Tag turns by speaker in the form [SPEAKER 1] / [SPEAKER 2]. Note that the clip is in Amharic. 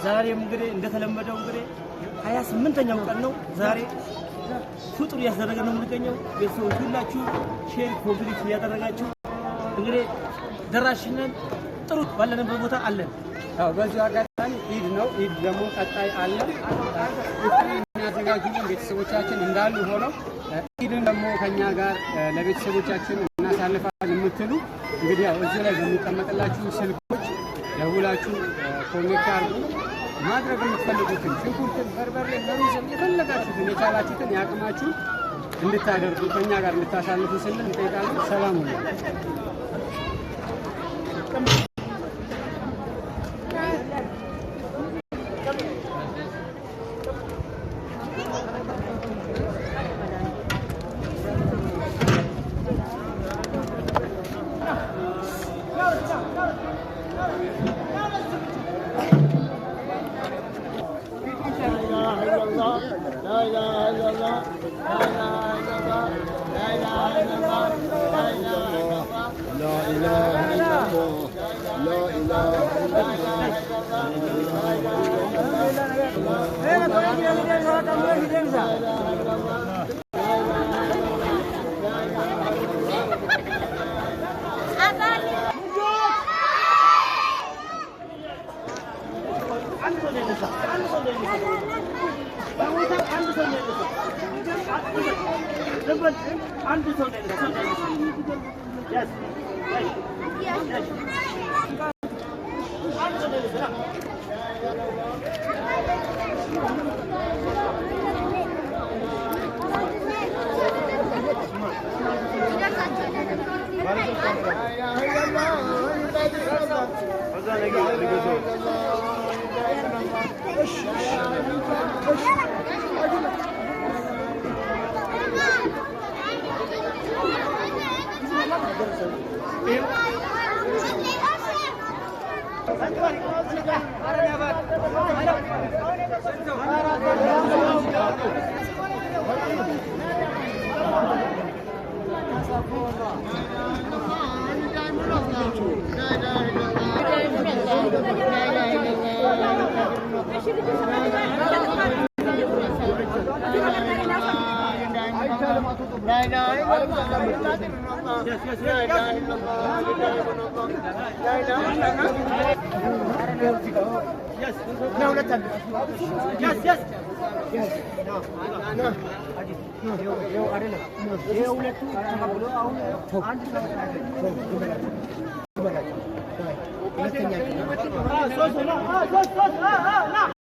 [SPEAKER 1] ዛሬም እንግዲህ እንደተለመደው እንግዲህ 28ኛው ቀን ነው። ዛሬ ፍጡር እያስደረገ ነው የምንገኘው። ቤተሰቦች ሁላችሁ share complete እያደረጋችሁ እንግዲህ ደራሽነን ጥሩ ባለንበት ቦታ አለን።
[SPEAKER 2] ያው በዚሁ አጋጣሚ ኢድ ነው። ኢድ ደግሞ ቀጣይ አለ። ኢፍጣር የሚያዘጋጁልን ቤተሰቦቻችን እንዳሉ ሆነው ኢድን ደግሞ ከኛ ጋር ለቤተሰቦቻችን እናሳልፋለን የምትሉ እንግዲህ ያው እዚህ ላይ በሚቀመጥላችሁ ስልኮች ደውላችሁ connect አድርጉ። ማድረግ የምትፈልጉትን ሽንኩርትን፣ በርበሬን፣ ሩዝም የፈለጋችሁትን የቻላችሁትን የአቅማችሁን እንድታደርጉ ከኛ ጋር እንድታሳልፉ ስንል እንጠይቃለን። ሰላም ሁኑ።
[SPEAKER 3] لا إله إلا الله، لا إله إلا الله.
[SPEAKER 1] አንድ ሰው ነው ያነሳ። አንድ ሰው ነው ያነሳ። በቦታው አንድ ሰው ነው ያነሳ። ዝም በል። አንድ ሰው ነው ያነሳ። ያዝ፣ ያዝ፣ ያዝ። አንድ ሰው ነው ያነሳ።